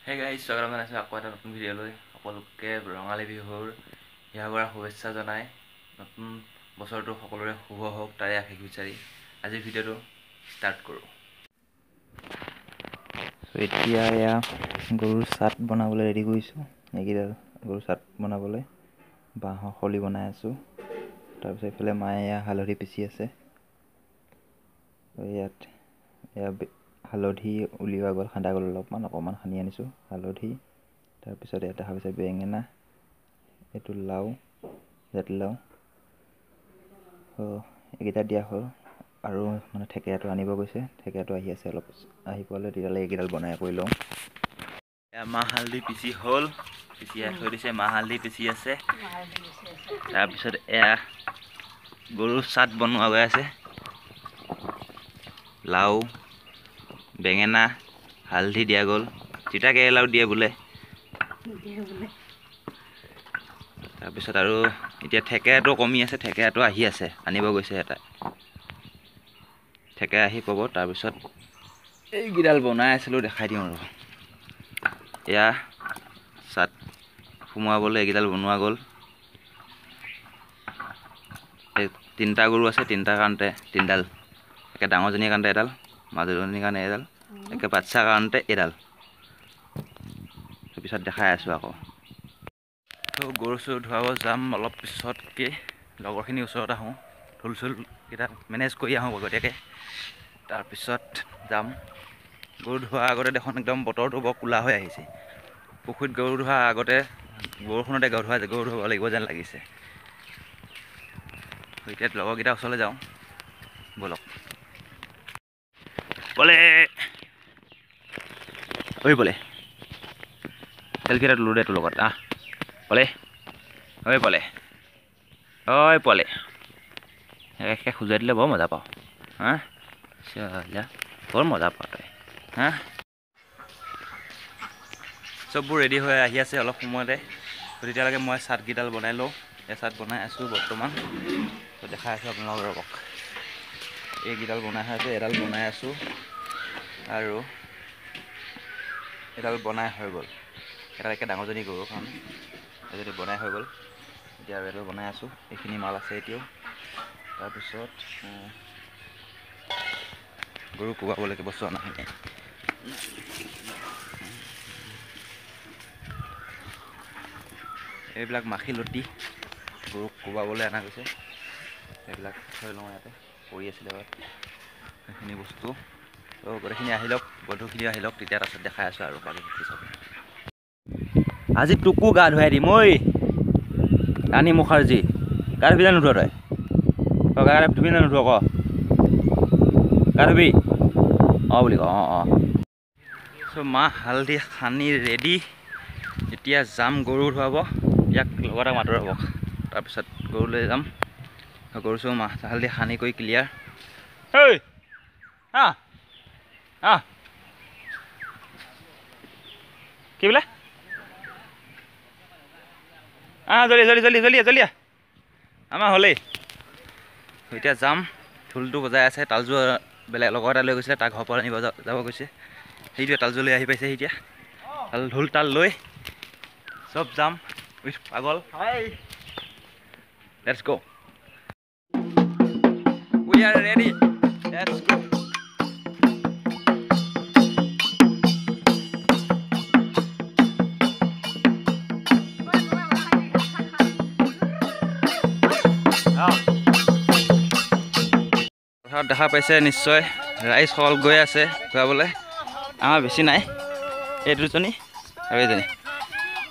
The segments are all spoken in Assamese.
হে গাইজ, স্বাগতম জনাইছোঁ আকৌ এটা নতুন ভিডিঅ'লৈ। সকলোকে ৰঙালী বিহুৰ হিয়াভৰা শুভেচ্ছা জনাই নতুন বছৰটো সকলোৰে শুভ হওক তাৰে আশীষ বিচাৰি আজিৰ ভিডিঅ'টো ষ্টাৰ্ট কৰোঁ। এতিয়া এয়া গৰুৰ চাট বনাবলৈ ৰেডি কৰিছোঁ। এইকেইডাল গৰুৰ চাট বনাবলৈ বাঁহৰ খলি বনাই আছোঁ। তাৰপিছত এইফালে মায়ে এয়া হালধি পিচি আছে। ইয়াত এয়া হালধি উলিওৱা গ'ল, খান্দা গ'ল, অলপমান অকণমান সানি আনিছোঁ হালধি। তাৰপিছত ইয়াত দেখা পাইছে বেঙেনা, এইটো লাও, জাতিলাও, এইকেইটা দিয়া হ'ল। আৰু মানে থেকেৰাটো আনিব গৈছে, থেকেৰাটো আহি আছে, অলপ আহি পোৱালৈ তেতিয়াহ'লে এইকেইডাল বনাই কৰি লওঁ। মাহ হালধি পিচি হ'ল, পিচি থৈ দিছে, মাহ হালধি পিচি আছে। তাৰপিছত এয়া গৰুৰ চাট বনোৱা গৈ আছে, লাও, বেঙেনা, হালধি দিয়া গ'ল, তিতা কেৰেলাও দিয়ে বোলে। তাৰপিছত আৰু এতিয়া থেকেৰাটো কমি আছে, থেকেৰাটো আহি আছে, আনিব গৈছে এটা থেকেৰা আহি পাব। তাৰপিছত এইকেইডাল বনাই আছিলোঁ, দেখাই দিওঁ আৰু। এয়া চাট সোমোৱাবলৈ এইকেইডাল বনোৱা গ'ল। এই তিনিটা গৰু আছে, তিনিটাৰ কাৰণতে তিনিডাল, একে ডাঙৰজনীৰ কাৰণতে এডাল, মাজুজনীৰ কাৰণে এডাল, একে বাচ্ছাৰ কাৰণতে এডাল। তাৰপিছত দেখাই আছোঁ আকৌ। গৰু চৰু ধুৱাব যাম অলপ পিছতকৈ, লগৰখিনিৰ ওচৰত আহোঁ, ঢোল চোলকেইটা মেনেজ কৰি আহোঁ আগতীয়াকৈ, তাৰপিছত যাম। গৰু ধোৱাৰ আগতে দেখোন একদম বতৰটো বৰ ক'লা হৈ আহিছে। পুখুৰীত গৰু ধোৱাৰ আগতে বৰষুণতে গৰু ধুৱাব লাগিব যেন লাগিছে। এতিয়া লগৰকেইটাৰ ওচৰলৈ যাওঁ, ব'লক। বলে ঐ বলে, চেলফি এটা তোলোঁ দে তোৰ লগত। আহ বলে, ঐ বলে, ঐ পোৱালে, একে খোজুৱাই দিলে বৰ মজা পাওঁ। হা বৰ মজা পাওঁ তই। হা চববোৰ ৰেডি হৈ আহি আছে অলপ সময়তে। তেতিয়ালৈকে মই চাটকেইডাল বনাই লওঁ। এই চাট বনাই আছোঁ বৰ্তমান, দেখাই আছোঁ আপোনালোকক, ৰ'বক। এইকেইডাল বনাই হৈ আছে, এডাল বনাই আছোঁ আৰু এডাল বনাই হৈ গ'ল। এডাল একে ডাঙৰজনী গৰুৰ কাৰণে এজনী বনাই হৈ গ'ল। এতিয়া আৰু এডাল বনাই আছোঁ, এইখিনি মাল আছে এতিয়াও। তাৰপিছত গৰু কোবাবলৈকে বস্তু অনা হয়। এইবিলাক মাখিলতি গৰুক কোবাবলৈ অনা গৈছে, এইবিলাক থৈ লওঁ, ইয়াতে পৰি আছিলে বাৰু সেইখিনি বস্তু। ত' গোটেইখিনি আহি লওক, বন্ধুখিনি আহি লওক, তেতিয়া তাৰপিছত দেখাই আছোঁ আৰু বাকী চব। আজি তোকো গা ধুৱাই দিম ঐ ৰাণী মুখাৰ্জী। গা ধুবি নে নুধুৱ তই? তই গা ধুবি নে নুধুৱ ক? গা ধুবি অঁ বুলি ক। অঁ অঁ। চ' মাহ হালধি সানি ৰেডি, এতিয়া যাম গৰু ধুৱাব। ইয়াক লগতে মাতো ৰ'ব, তাৰপিছত গৰু লৈ যাম। গৰু চৰু মাহ হালধি সানি কৰি ক্লিয়াৰ। ঐ আহ আহ কি বোলে? আহ জলদি জলদি জলদি জলদি জলদি, আমাৰ হ'লেই। এতিয়া যাম, ঢোলটো বজাই আছে। তালযোৰ বেলেগ লগৰ এটা লৈ গৈছিলে, তাৰ ঘৰৰ পৰা আনিব যাব গৈছে। সেইটোৱে তালযোৰ লৈ আহি পাইছে এতিয়া, তাল ঢোল তাল লৈ চব যাম উইথ পাগল। Let's go, we are ready, let's go. পথাৰত দেখা পাইছে নিশ্চয় ৰাইজসকল গৈ আছে ধুৱাবলৈ। আমাৰ বেছি নাই, এই দুজনী আৰু এইজনী,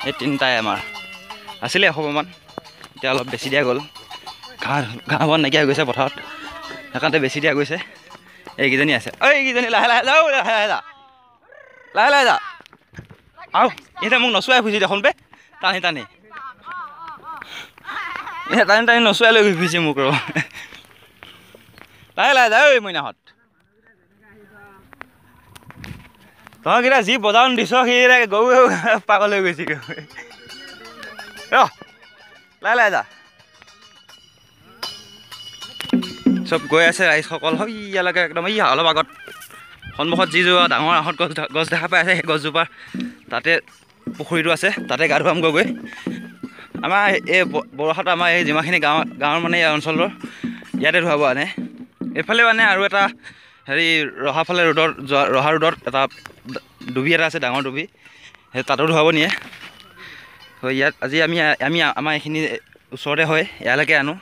এই তিনিটাই আমাৰ আছিলে এসোপামান, এতিয়া অলপ বেছি দিয়া গ'ল। ঘাঁহ বন নাইকিয়া হৈ গৈছে পথাৰত, সেইকাৰণে বেছি দিয়া গৈছে। এইকেইজনী আছে, ঐ এইকেইজনী লাহে লাহে যাওঁ, লাহে লাহে যা, লাহে লাহে যা। আৰু এতিয়া মোক নচুৱাই ফুৰিছে দেখোন বে, টানি টানি টানি টানি নচুৱাই লৈ ফুৰিছে মোক। ৰ লাহে লাহে যা ঐ মইনাহঁত, তহঁতকেইটা যি বজাৰণ দিছ, সেইকেইটা গৰু পাগল হৈ গৈছে। ৰ লাহে লাহে যা। চব গৈ আছে ৰাইজসকল, ইয়ালৈকে একদম এই অলপ আগত সন্মুখত যিজোপা ডাঙৰ আহঁত গছ দেখা পাই আছে, সেই গছজোপাৰ তাতে পুখুৰীটো আছে, তাতে গা ধুৱামগৈ গৈ। আমাৰ এই বৰষাত আমাৰ এই যিমানখিনি গাঁৱৰ মানে এই অঞ্চলটোৰ ইয়াতে ধুৱাব আনে। এইফালেও আনে আৰু এটা হেৰি ৰহা ফালে ৰোডত যোৱা ৰহা ৰোডত এটা ডুবি এটা আছে, ডাঙৰ ডুবি, সেই তাতো ধুৱাব নিয়ে। ইয়াত আজি আমি আমি আমাৰ এইখিনি ওচৰতে হয়, ইয়ালৈকে আনো।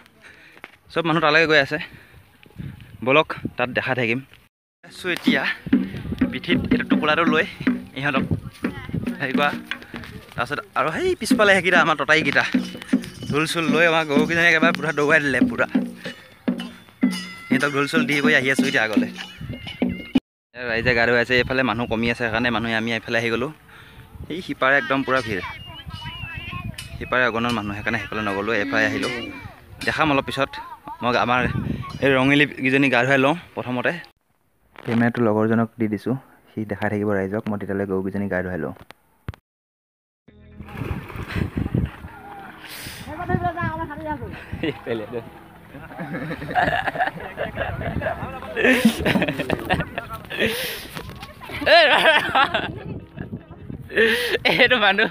চব মানুহ তালৈকে গৈ আছে, ব'লক তাত দেখাই থাকিম। আছোঁ এতিয়া পিঠিত এইটো টোপোলাটো লৈ ইহঁতক হেৰি কৰা। তাৰপিছত আৰু সেই পিছফালে সেইকেইটা আমাৰ ততাইকেইটা ঢোল চোল লৈ আমাৰ গৰুকেইজনী একেবাৰে পূৰা দৌৰাই দিলে পূৰা। সিহঁতক ঢোল চোল দি কৰি আহি আছোঁ এতিয়া আগলৈ। ৰাইজে গা ধুৱাই আছে, এইফালে মানুহ কমি আছে সেইকাৰণে মানুহে আমি এইফালে আহি গ'লোঁ। সেই সিপাৰে একদম পূৰা ভিৰ, সিপাৰে অগণন মানুহ, সেইকাৰণে সেইফালে নগ'লোঁ, এইফালে আহিলোঁ। দেখাম অলপ পিছত। মই আমাৰ এই ৰঙিলীকেইজনী গা ধুৱাই লওঁ প্ৰথমতে। কেমেৰাটো লগৰজনক দি দিছোঁ, সি দেখাই থাকিব ৰাইজক, মই তেতিয়ালৈ গৰুকেইজনী গা ধুৱাই লওঁ। এইটো মানুহ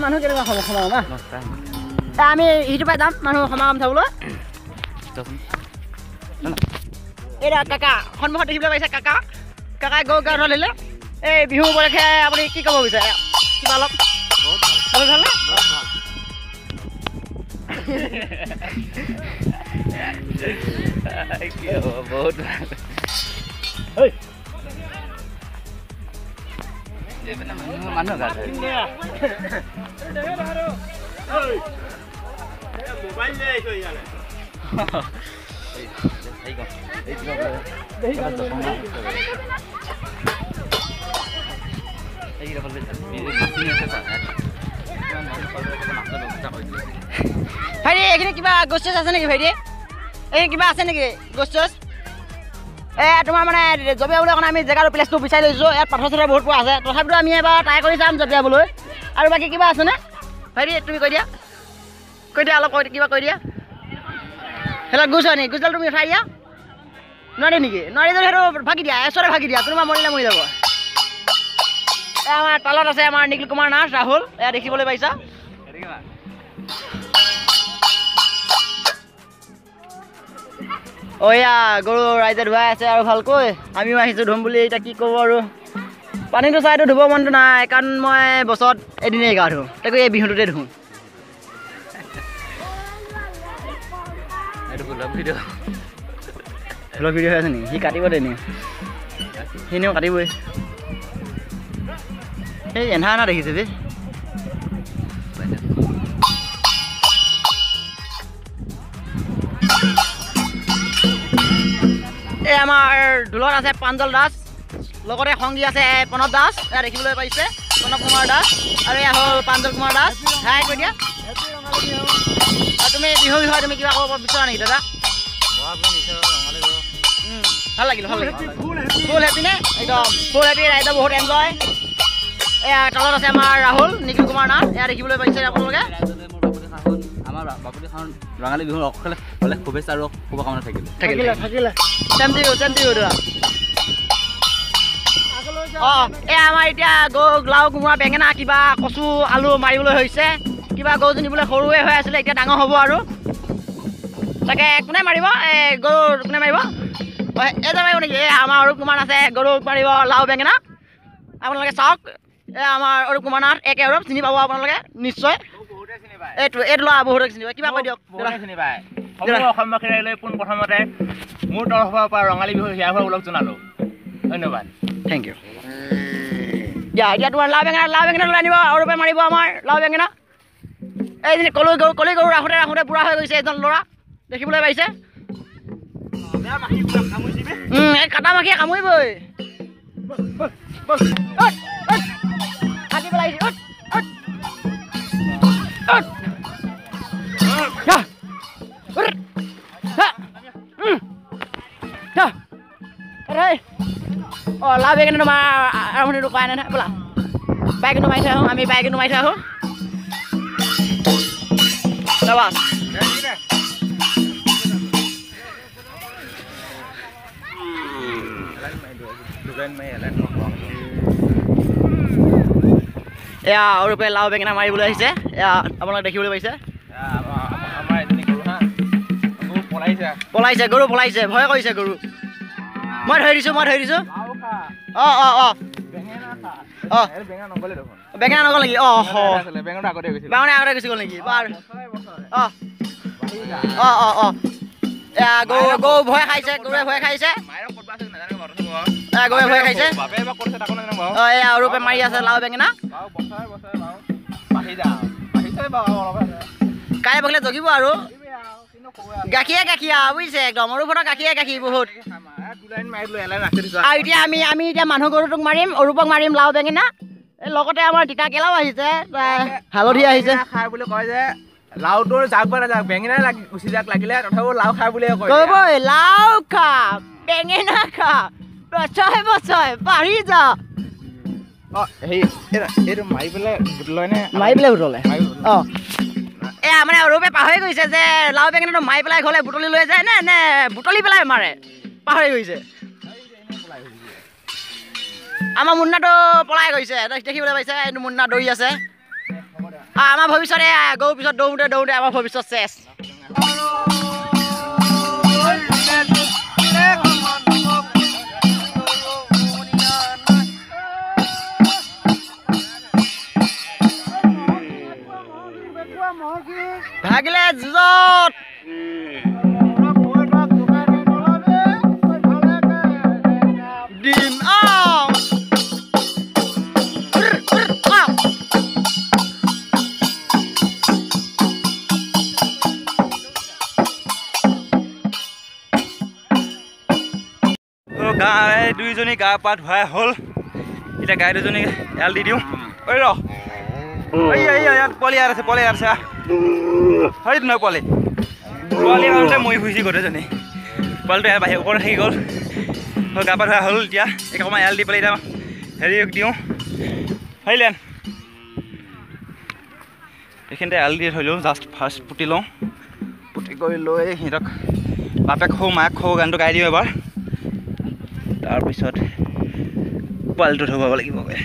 মানুহ কেনেকুৱা হ'ব সমাগম? আমি ইটোৰ পৰা যাম মানুহ সমাগম চাবলৈ। এইয়া কাকা সন্মুখত দেখিবলৈ পাইছে, কাকা কাকাই গৰু গা ধুৱালে। এই বিহু উপলক্ষে আপুনি কি ক'ব বিচাৰে কিবা অলপ? বহুত ভাল নে? বহুত ভাল। মানুহ গা ধুৱাই ভাইটি, এইখিনি কিবা গছ চছ আছে নেকি ভাইটি? এই কিবা আছে নেকি গছ চছ? এই তোমাৰ মানে জপিয়াবলৈ কাৰণে আমি জেগাটো প্লেচটো বিচাৰি লৈছোঁ। ইয়াত পাথৰ চাথৰ বহুত পোৱা আছে, তথাপিতো আমি এবাৰ ট্ৰাই কৰি চাম জপিয়াবলৈ। আৰু বাকী কিবা আছেনে ভাইটি? তুমি কৈ দিয়া, কৈ দিয়া অলপ, কৈ কিবা কৈ দিয়া। সেইডাল গুছ হয় নেকি? গুছডাল তুমি উঠাই দিয়া নোৱাৰি নেকি? নোৱাৰি যদি সেইটো ভাগি দিয়া, এচৰে ভাগি দিয়া, কোনোবা মৰিলে মৰি যাব। এই আমাৰ তালত আছে আমাৰ নিখিল কুমাৰ নাথ ৰাহুল, এয়া দেখিবলৈ পাইছা। অ' এয়া গৰু ৰাইজে ধুৱাই আছে আৰু ভালকৈ, আমিও আহিছোঁ ধুম বুলি। এতিয়া কি ক'ব আৰু, পানীটো চাইতো ধুব মনটো নাই, কাৰণ মই বছৰত এদিনেই গা ধুওঁ, তাকো এই বিহুটোতে ধুওঁ। ভ্লগ ভিডিঅ' হৈ আছে নেকি? সি কাটিব দে নি, সি এনেও কাটিবই। এই এন্ধাৰ এন্ধাৰ দেখিছে বে। এই আমাৰ ঢোলত আছে প্ৰাঞ্জল দাস, লগতে সংগী আছে প্ৰণৱ দাস, এয়া দেখিবলৈ পাইছে প্ৰণৱ কুমাৰ দাস। আৰু এয়া হ'ল প্ৰাঞ্জল কুমাৰ দাস। হাই কৈ দিয়া। আৰু তুমি বিহুৰ বিষয়ে তুমি কিবা ক'ব বিচৰা নেকি দাদা? ভাল লাগিল, ভাল লাগিল, ফুল হেপী নে? একদম ফুল হেপী, ৰাইজে বহুত এনজয়। এয়া তলত আছে আমাৰ ৰাহুল নিখিল কুমাৰ নাথ, এয়া দেখিবলৈ পাইছে আপোনালোকে। আমাৰ বাপুতি সাহোন ৰঙালী বিহুৰ অশেষ অলেখ শুভেচ্ছা আৰু শুভকামনা থাকিল। থাকিলে same to you, same to you দাদা। অঁ, এই আমাৰ এতিয়া গৰু লাও কোমোৰা বেঙেনা কিবা কচু আলু মাৰিবলৈ হৈছে। কিবা গৰুজনী বোলে সৰুৱে হৈ আছিলে, এতিয়া ডাঙৰ হ'ব আৰু। তাকে কোনে মাৰিব? এই গৰু কোনে মাৰিব? এই যে মাৰিব নেকি? এই আমাৰ অৰূপ কুমাৰ আছে, গৰু মাৰিব লাও বেঙেনা। আপোনালোকে চাওক, এই আমাৰ অৰূপ কুমাৰ নাথ, একে অৰূপ চিনি পাব আপোনালোকে নিশ্চয়। এইটো এইটো ল'ৰা বহুতে চিনি পায়, কিবা কৈ দিয়ক। চিনি পায় সমূহ অসমবাসী ৰাইজলৈ পোনপ্ৰথমতে মোৰ তৰফৰ পৰা ৰঙালী বিহু হিয়া ভৰা ওলগ জনালোঁ, ধন্যবাদ, thank U. দিয়া এতিয়া তোমাৰ লাও বেঙেনা, লাও বেঙেনা লৈ আনিব, অৰূপে মাৰিব আমাৰ লাও বেঙেনা। এইজনী কলৈ গৰু, কলৈ গৰু ৰাখোঁতে ৰাখোঁতে বুঢ়া হৈ গৈছে এজন ল'ৰা, দেখিবলৈ পাইছে। এই কাটা মাখিয়ে কামুৰিবই। কাটি পেলাইছে। লাও বেঙেনাটো মাৰা আৰম্ভণিটো কৰাই নাই নহয়। বোলা বাইকটো মাৰি থৈ আহোঁ, আমি বাইকটো মাৰি থৈ আহোঁ। বাছ এয়া অৰূপে লাও বেঙেনা মাৰিবলৈ আহিছে। এয়া আপোনালোকে দেখিবলৈ পাইছে, পলাইছে গৰু, পলাইছে, ভয় কৰিছে গৰু। মই ধৰি দিছোঁ, মই ধৰি দিছোঁ। অঁ অঁ অঁ অঁ, বেঙেনা নগ'ল নেকি? অঁ, বেঙেনা আগতে গুচি গ'ল নেকি? বাৰু অঁ অঁ অঁ অঁ। এয়া গৰু, গৰু ভয় খাইছে, গৰুৱে ভয় খাইছে, গৰুৱে ভয় খাইছে। অঁ, এয়া অৰূপে মাৰি আছে লাও বেঙেনা। কাইলৈ পৰহিলে জগিব আৰু গাখীৰে গাখীৰ আৰু, বুজিছে? একদম অৰূপহঁতৰ গাখীৰে গাখীৰ বহুত। আৰু এতিয়া আমি এতিয়া মানুহ গৰুটোক মাৰিম, অৰূপক মাৰিম লাও বেঙেনা। লগতে আমাৰ তিতা কেৰেলাও আহিছে, হালধি আহিছে। খাই বুলি কয় যে লাওটোৰ যাক বা নাযাক, বেঙেনা লাগি গুচি যাক লাগিলে, তথাপিও লাও খাই বুলিয়ে কয়। ক'বই লাও খা বেঙেনা খা, বছৰে বছৰে বাঢ়ি যা। অঁ, হেৰি এইটো মাৰি পেলাই বুটলয় নে? মাৰি পেলাই বুটলে। অঁ, এয়া মানে অৰূপে পাহৰি গৈছে যে লাও বেঙেনাটো মাৰি পেলাই ঘৰলৈ বুটলি লৈ যায় নে নে বুটলি পেলাই মাৰে, পাহৰি গৈছে। আমাৰ মুন্নাটো পলাই গৈছে, দেখিবলৈ পাইছে, এইটো মুন্না দৌৰি আছে। আমাৰ ভৱিষ্যতে গৰুৰ পিছত দৌৰোঁতে দৌৰোঁতে আমাৰ ভৱিষ্যত শেষ। ভাগিলে যুঁজত দিম। গাই দুইজনী গা পা ধুৱাই হ'ল, এতিয়া গাই দুজনী এৰাল দি দিওঁ। ঐ ৰ, ইয়াত পোৱালি ইয়াত আছে, পোৱালি ইয়াত আছে। হয় নহয়, পোৱালি পোৱালি কাৰণতে মৰি ফুৰিছে গোটেইজনী। পোৱালিটো ইয়াৰ বাহিৰ ওপৰতে থাকি গ'ল। গা পা ধোৱা হ'ল, এতিয়া এই অকণমান এৰাল দি পেলাই এতিয়া হেৰি দিওঁ। হেৰিলেন এইখিনিতে এৰাল দি থৈ দিওঁ, জাষ্ট ফাৰ্ষ্ট পুতি লওঁ। পুতি কৰি লৈ সিহঁতক বাপেক খৌ মাক খৌ গানটো গাই দিওঁ এবাৰ, তাৰপিছত পোৱালিটো ধুৱাব লাগিবগৈ।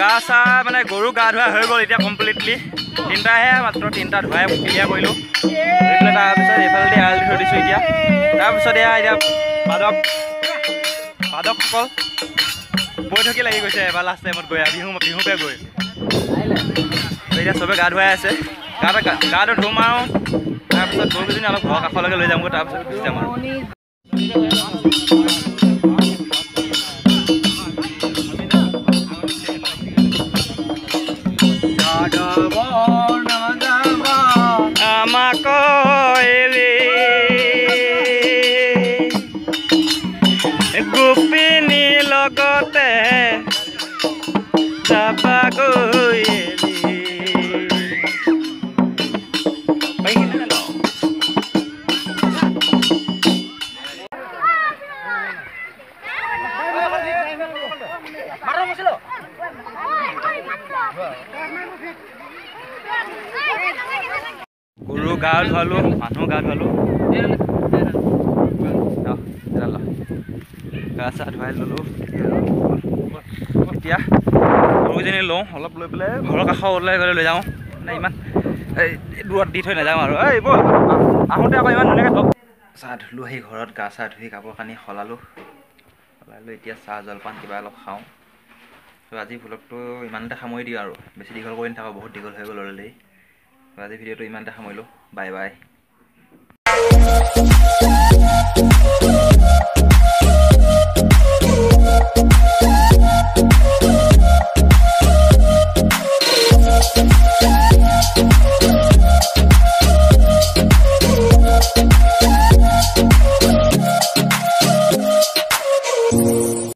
গা চা মানে গৰু গা ধোৱা হৈ গ'ল এতিয়া কমপ্লিটলি। তিনিটাহে মাত্ৰ, তিনিটা ধোৱাই ক্লিয়াৰ কৰিলোঁ। তাৰপিছত এইফালেদি এৰাল দি থৈ দিছোঁ এতিয়া। তাৰপিছত এয়া এতিয়া বাদকসকল বৈঠকি লাগি গৈছে এবাৰ লাষ্ট টাইমত গৈ বিহুতে গৈ। এতিয়া চবে গা ধুৱাই আছে, গাটো ধুম আৰু তাৰপিছত গৰুকেইজনী অলপ ঘৰৰ কাষলৈকে লৈ যামগৈ, তাৰপিছত গুচি যাম আৰু। আমাক গোপিনী লগতে যাবা গৈ। গৰু গা ধুৱালো, মানুহ গা ধুৱালো, গা চা ধুৱাই ল'লোঁ। এতিয়া গৰুকেইজনী লওঁ অলপ, লৈ পেলাই ঘৰৰ কাষৰ ওলাই গ'লে লৈ যাওঁ, মানে ইমান এই দূৰত দি থৈ নাযাওঁ আৰু। এই ব'ল আহোঁতে আকৌ ইমান ধুনীয়াকৈ চাহ ধুলোঁ আহি ঘৰত গা চা ধুই কাপোৰ কানি সলালোঁ, সলাই লৈ এতিয়া চাহ জলপান কিবা অলপ খাওঁ। ত' আজি ভ্লগটো ইমানতে সামৰি দিওঁ আৰু, বেছি দীঘল কৰি নাথাকোঁ, বহুত দীঘল হৈ গ'ল অলৰেডি। আজি ভিডিঅ'টো ইমানতে সামৰিলোঁ, বাই বাই।